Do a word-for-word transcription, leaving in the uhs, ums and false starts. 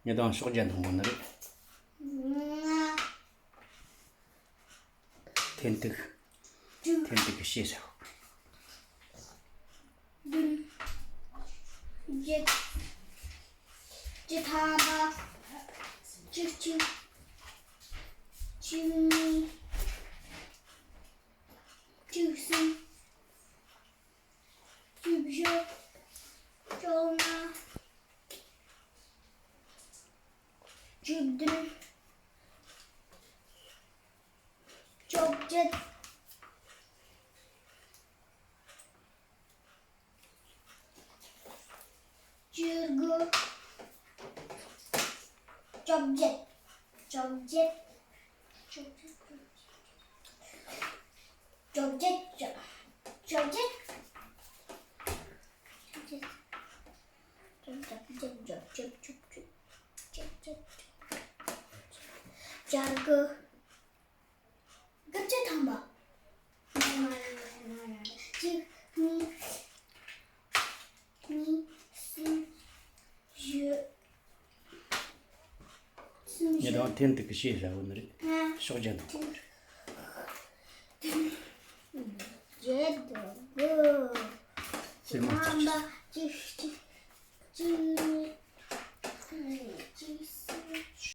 ཉི་ལྡང་ཕྱོགས་བརྒྱད་འཐུང་དགོས་ནི་རེད། ལྔ། ཐེན་ཏིག་ཐེན་ཏིག་གི་ཕྱེ་ཟེར། བདུན། བརྒྱད། བཅུ་ཐམ་པ། བཅུ་གཅིག་བཅུ་གཉིས། བཅུ་གསུམ། བཅུ་བཞི། བཅོ་ལྔ། བཅུ་བདུན། བཅོ་བརྒྱད། བཅུ་དགུ། བཅོ་བརྒྱད། བཅོ་བརྒྱད། བཅོ་བརྒྱད། བཅོ་བརྒྱད། བཅོ་བརྒྱད། བཅོ་བརྒྱད། བཅོ་བརྒྱད། བཅོ་དགུ། བརྒྱད་ཅུ་ཐམ་པ། གཅིག་གཉིས། གཉིས། གསུམ། བཞི། གསུམ། ཉི་ལྡང་ཐེན་ཏིག་གི་ཕྱེ་ཟེར་བ་ནི་རེད། ལྔ། ཕྱོགས་བརྒྱད་འཐུང་། བརྒྱད། དགུ། སེར་མོ་ཐམ་པ། བཅུ་གཅིག་བཅུ།